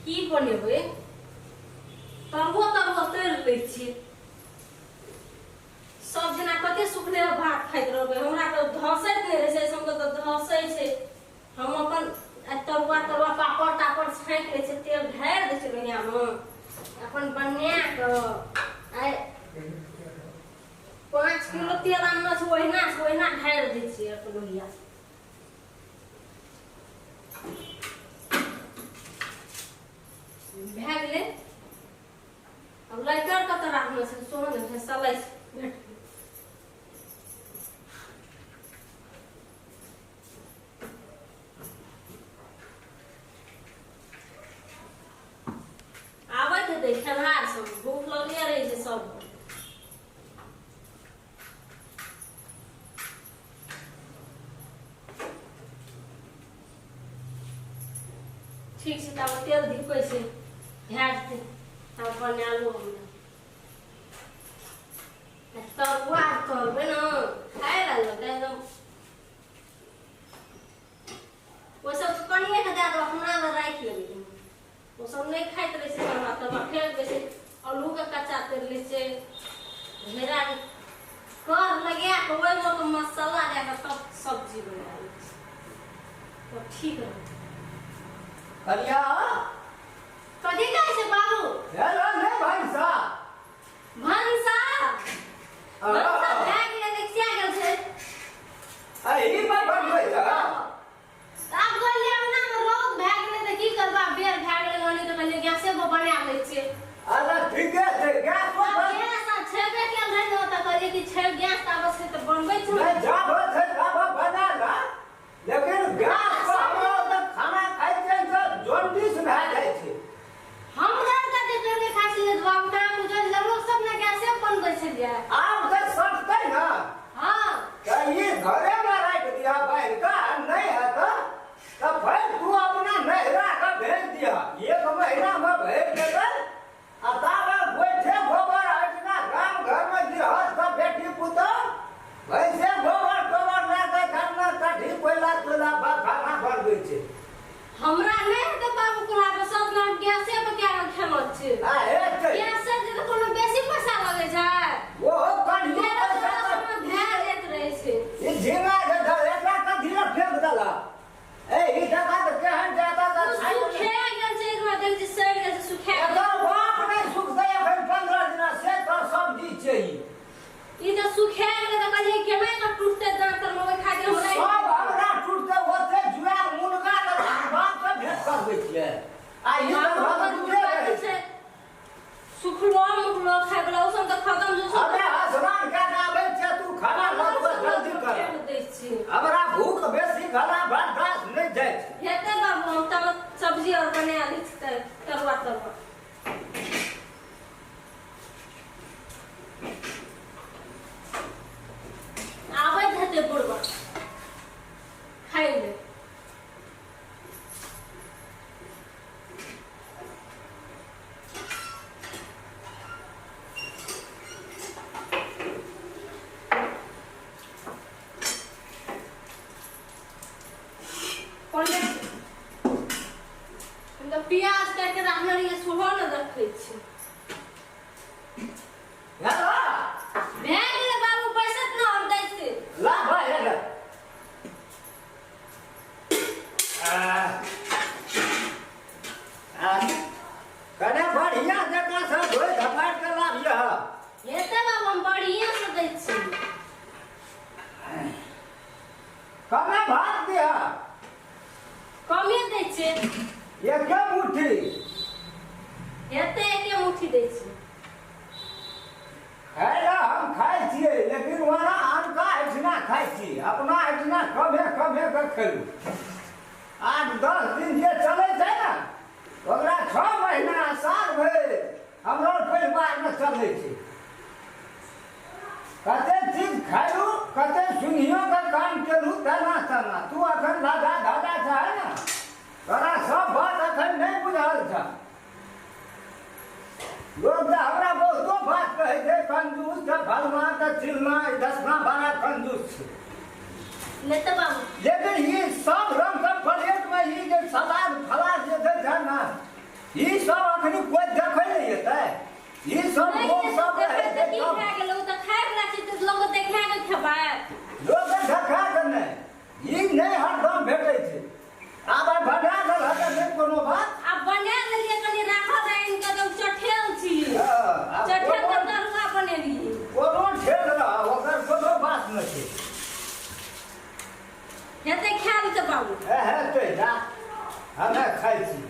की बनेबै? तरुआ तरुआ तरि लै छियै। सब दिना कते सुखले भात खाइत रहबै, हमरा तऽ धसैत नहि रहै छै, सबके तऽ धसै छै। हम अपन तरुआ तरुआ पापड़ तापड़ छाँकि लै छियै, तेल ढारि दै छियै लोहियामे, अपन बना कऽ। आइ 5 किलो तेल आनने छै, ओहिना छै ओहिना ढारि दै छियै अपन लोहिया। भए गेलै। आब लाइटर कतऽ राखने छै? सोहन छै सलाइ भेट गेल। आबैत हेतै खेनहार सब, भूख लगले रहै छै सबके। ठीक छै, तब तेल धिपै छै, भए जेतै तब बनालो। हमरा तरुआ तरबै ने खाय लए लगतै एकदम। ओहि सब कनिए के दए देबै, अपना लए राखि लेबै। ओ सब नहि खाइत रहै छै तरुआ तरुआ, फेंक दै छै। आलूके कच्चा तरि लै छै, घेराके कर लगा कऽ ओहिमे के मसाला दए कऽ तब सब्जी बना लै छै, तब ठीक रहतै। कनिया। कथी कहै छै बाबू? हेलो, नहि भनसा? भनसा भनसा भए गेलै, देखिया गेल छै। एहि पर बनबै छ? आब कहलियै अंगनामे रौद भए गेलै तऽ की करबै, आब बेर भए गेलै ओनी, तऽ कहलियै गैसे पर बना लै छियै। अच्छा, ठीके छै, गैस पर आब गैस आब छेबे केल रहै ने, तऽ कहलियै कि छै गैस तऽ आबै छै तऽ बनबै छी। नहि, जाब छै ताब बना ला, लेकिन गैस पर हमरा ओतऽ खाना खाइ छियै तऽ जॉन्डिस भए जाइ छै। हमरा आरके जे पहिले खाइ छलियै तऽ बाबू काम बुझल लोक सब ने गैसे पर बनबै छलियै। आब तऽ सटतै ने। हँ। तऽ ई घरेमे राखि दिअ बान्हि कऽ, आ नहि हेतऽ तऽ फेर तू अपना नैहरा कऽ भेज दिअ। एक महीनामे भरि देबै, आ ताबे गोइठे गोबर एहिठिना गाम घरमे गृहस्थ बेटी पुतहु भैंसे गोबर तोबर लए कऽ घरमे कढ़ी कोयला तोयला पर खाना बनबै छै। हमरा नहि हेतै बाबू कुल्हा पर, सब दिन हम गैसे पर कए कऽ खेलऽ छियै। आ हेतै। गैसे जे तऽ कोनो बेसी पैसा लगै छै? ओहो कढ़ियो तेरह पैसा चौदह सौ मे भए जाइत रहै छै। ई झिंगा जे धर एकरा कथिये फेंक देलक? ए, ई टका तऽ केहन जादा ओ सुखा गेल छै, एकरा देख जे सड़ि गेल छै, सुखा गेल। एकर बाप नहि सुखतै एखन 15 दिना से तऽ सब्जी छै ई। ई तऽ सुखा गेलै तऽ कहलियै केना कऽ टूटतै दाँत तर मे, ओहि खातिर हम राखि सब हमरा टूटतै ओते जुआयल मुनगा तऽ बाप से भेंट करबै छियै, आ ई तऽ बाबू घर दूरे रहै छै। सुखलो मुखलो खाय बला ओ सब तऽ खतम जो। अबे स्नान कए कऽ आबै छियै, तू खाना लगबै, जल्दी कर। दै छियै। हमरा भूख बेसी खाना बर्दाश्त नहि जाइ छै। हेतै बाबू, हम तब सब्जी और बना लै छी तऽ तरुआ तरुआ आबैत हेतै बुढ़बा खाइ ले। हम तऽ प्याज काटि कऽ राखने रहियै, सेहो ने देखै छी। हेलो। भए गेलै बाबू, बैसत ने, हम दै छी। ला भाइ, हेलो। कने बढ़िया जकाँ सब धोइ धपाटि कऽ लाबियह। हेतै बाबू, हम बढ़िआँ से दै छी। कमे भात दिह। कमे दै छियै। एके मुट्ठी। हेतै, एके मुट्ठी दै छी। खाय लए हम खाइ छियै, लेकिन ओना अनका एहिठिना खाइ छी, अपना एहिठिना कमे कमे कऽ खेलू। 8-10 दिन जे चलै छै ने, ओकरा 6 महीना साल भरि हमरो परिवारमे चलै छै। कते चीज खायलू, कते सुनियो के काम केलू, तेना तेना तू अखन धाधा धाधा छै ने, तोरा सब बात अखन नहि बुझल छ। लोक तऽ हमरा बहुतो बात कहै छै, कंजूस छै फलना तऽ चिलना, ई दसना बड़ा कंजूस छै। नहि तऽ बाबू। लेकिन ई सब रंग के प्लेट में ई जे सलाद फलाद जे दै छै ने, ई सब अखनी कोइ देखै नहि एतै। ई सब नहि लोग जे सब रहै देखै छै तऽ की सब भए गेलै? ओ तऽ खायवला चीज तऽ लोक देखा कऽ खेबै। लोक देखा कऽ नहि, ई नहि हरदम भेटै छै। आब आइ बना देल हतै नहि कोनो बात। आब बना लेलियै कनि राखल आनि कऽ तऽ चठेल छी। हँ, आब चठेल के कोनो तरुआ बनेलियै। कोनो ठेल रह ओकर कोनो बात नहि छै। हेतै खा लेतै बाबू। हे हेतै जा, हमे खाइ छी।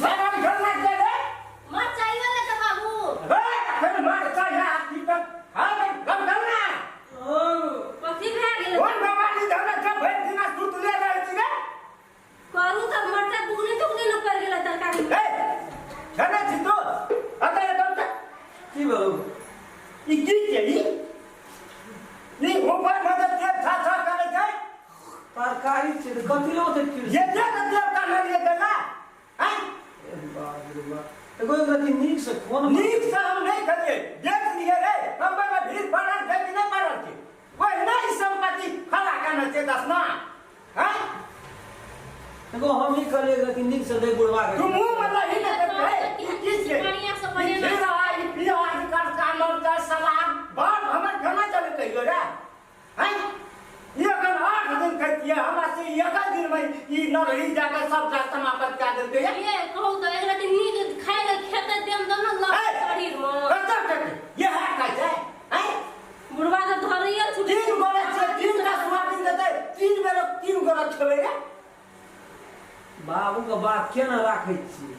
मैडम घर ना दे दे। मरचाइ वाला तऽ बाबू। हे फिर मार चाहिए आपकी पर। हाँ गम गम ना। कथी भए गेलै? कोन भगवानी धरे छ भरि दिना सुतले रहै छी रे? करू तऽ मरचाइ बुकनी तुकनी ने पड़ि गेलै तरकारी हे खेने छी तू अतः एकदम से की भेलौ? ई की छै ई? ई ऊपर में जे तेल छा छा करै छै। तरकारी छै तऽ कथी लए ओते ये जे ने तेल काढ़ल ये देला हैं? बाप रे बाप, एगो एक रति नीक से खोन। नीक से हम नहीं खेलिए, देख लिए रे बम्बई में भीड़ पड़ल छै कि नहीं पड़ल छै? कोई नहीं संपत्ति खड़ा करना छै दसना हैं। एगो हम ही कहलिए एक रति नीक से दे बुढ़वा के। तू मुंह मतलब ही नहीं करते है। ई की छै? बढ़िया से ई बनेना। खीरा, ई प्याज कड़का मरचा सलाद बाप हमर खाना चले कहियो रे हैं। ई अखन 8 दिन खैतियै हमरा से एक दिन में ई नरही जाके सबटा समाप्त कए देलकै। ये कहू तऽ एक रति नीक खाय लए खेतै देम तब ने हे! लगतै शरीर मे। कतऽ खेतै? इएह खाइ छै हैं? बुढ़वा तऽ धरैये छुटि। 3 गोरे छियै, 3टा सोयाबीन देतै, 3 बेर 3 गोरे खेबै रे। बाबू के बात केना राखै छियै?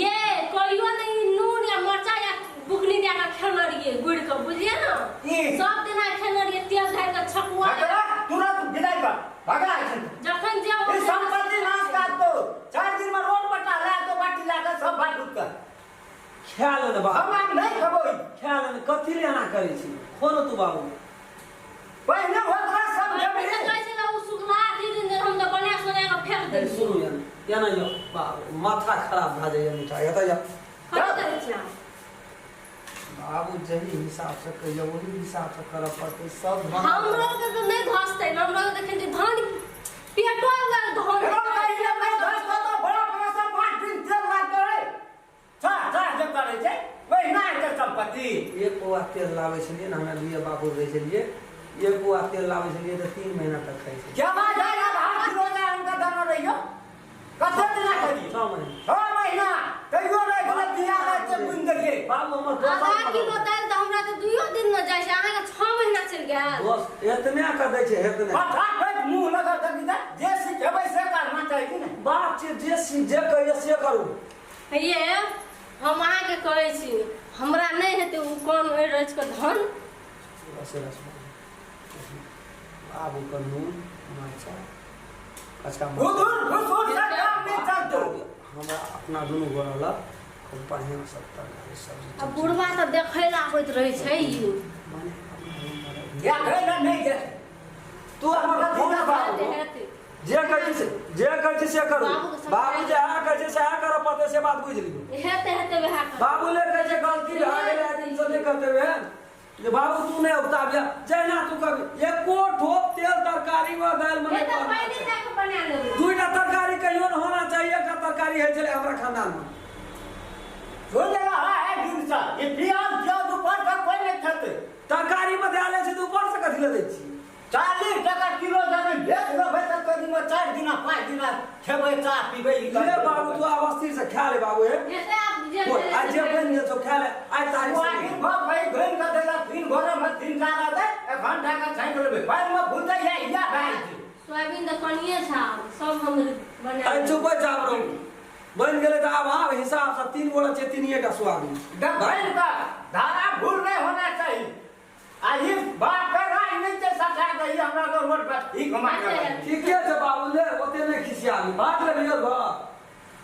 ये कहियो नहीं नून या मरचा या बुकनी दए कऽ खेने रहियै गुड़ि कऽ, बुझलियै ने? ई। सब दिना खेने रहियै तेल ढारि कऽ छकुआ। भगरा तुरंत विदाई कर भगा एखन। जखन जे ई संपत्ति नाश कर दो। 4 दिन में रोड पर टहला तो बाटी ला के सब बात कर। खा ले ने बाबू। हम आब नहीं खेबो ई। खा ले ने, कथी ले एना करै छी? खो ने तू बाबू। पहिने ओकरा सब पहिने जमीन कहै छलै ओ सुखला दिन दिन हम तऽ बना सोना कऽ फेंक ए, देलियै। सुनू याना याना यौ बाबू माथा खराब भए जाइए मिठाई एतऽ यौ। कथी करै छी अहाँ? बाबू जही हिसाब से कहियो ओही हिसाब से करऽ पड़तै सब बना। हमरो के तऽ नहि धसतै ने, हमरो के देखै छी धान पेटो लग धान। एगो कहिने नहीं धस तो बड़ा बड़ा सब 5 दिन तेल लागतो रे। छा छा जे करै छै वही ना हेतै संपत्ति। एक पौआ तेल लाबै छलियै ने हमरा दुइये बाबू रहै छलियै, एक पौआ तेल लाबै छलियै तऽ 3 महीना तक खाइ छलियै। जमा जाय आब 8 किलो ला हुनका दाना रहियो कते दिना करियै? 6 महीना। 6 महीना तैयो रहि गेलै बिया राति बुनि देलियै। बाबू हमर दोसर आधा किलो दालि तऽ हमरा तऽ 2 दिन ने जाइ छै, अहाँके 6 महीना चलि गेल। दोस्त एतने के दै छै एतने। फटाफट मुँह लगल तऽ की जे सिखेबै से करना चाही कि नहि? बाप छै जे जे कहिए से करू। ये हम अहाँके कहै छी हमरा नहि हेतै ओ कोन ओहि रचि कऽ धन। रसे रस बाबू के नून मरचा कचका हुजूर हुजूर से काम नहीं चलतो। हमरा अपना दुनू गोरा लग खूब बढ़िआँ सब तरकारी सब्जी। आ बुढ़वा तऽ देखै लए आबैत रहै छै ई। माने अपना रूम मे रहै। देखै लए नहि गेल। तू हमर फोन बाबू हेतै। जे कहै छी जे कहै छी से करू। बाबूके समझाइ बाबू जे अहाँ कहै छै सएह करऽ पड़तै से बात बुझि लियौ। हेतै हेतै वएह करतै। बाबू ले कहै छै गलती भए गेलै आदमी से नहि करतै वएह जे बाबू तू नहि उगताबिया जहिना तू कभी एको ठोप तेल तरकारी मे दालि मे नहि हेतै पड़ना पानि छै। दए कऽ बना लेबै। 2टा तरकारी कहियो ने होना चाहिए, एकटा तरकारी होइ छलै हमरा खानदान मे। सुन लेला है दिन से ई प्याज प्याज ऊपर से कोई नहीं खेतै। तरकारी मे दए लै छै तऽ ऊपर से कथी लए दै छी? 40 टका किलो जखन बेच लेबै तऽ करीब 4 दिना 5 दिना खेबै चाह पीबै ई ले करबै। बाबू तू आब अस्थिर से खा ले बाबू हे। हेतै आब जे बोल, आइ जे बनि गेल छौ खा ले आइ तारीख से सोयाबीन भऽ भाइ घुमि कऽ देलक 3 गोरे मे 3 टा रहतै 1 घंटा के छाँकि लेबै पानिमे भुजै या इएह भए जाइ छै। सोयाबीन तऽ कनिये छै आब सब हम बना आइ चुपै चाप रहू बनि गेलै तऽ आब आब हिसाब से 3 गोरा छै 3 टा सोयाबीन। घुमि कऽ धारा भूल नहीं होना चाहिए। आ ई बाप के राज नहि छै सटा के ई हमरा के रोड पर ई घुमा के ठीके छै बाबू ले ओते नहि खिसियाबी भात लेलियो घर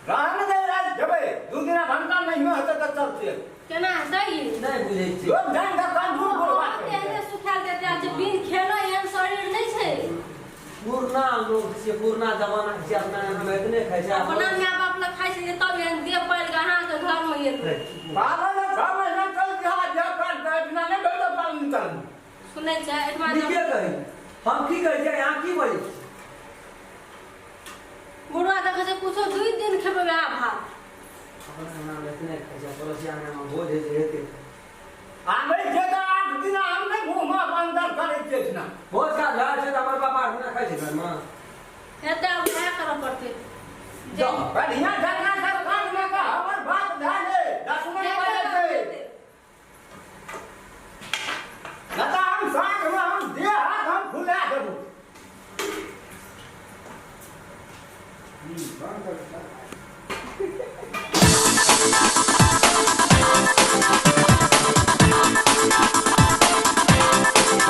रहन दे राज जेबै 2 दिना घंटा नहीं हेतै तऽ चलतै। केना हेतै ई? नहि बुझै छी। लोक जानि कऽ कंजूर बोलबा बहुत एहने सुखायल देते जे बिन खेलो एहन शरीर नहि छै। पुरना लोग छियै, पुरना जमाना के छियै, अपना हम एतने खाइ छै। अपना माय बाप लग खाइ छै तब एहन देह पालि कऽ अहाँके घरमे पालन 6 महीना चल दिहा जे पर बिना नहि भेल तऽ पालन चल। सुनै छै एहिठमा नीके कही। हम की कहै छियै, अहाँ की बजै छी? बुढ़वा देखै छै कुछो 2 दिन खेबै वएह भात। अपना अंगनामे एतने खाइ छै, पड़ोसिया अंगनामे भोज होइ छै हेतै। आबै छै तऽ 8 दिन हम नहि मुँहमे अन्दर करै छियै एहिठिना। भोज खा भए छै तऽ हमर बापा आर नहि खाइ छै घरमे। हेतै आब वएह करऽ पड़तै। बढ़िआँ जकाँ।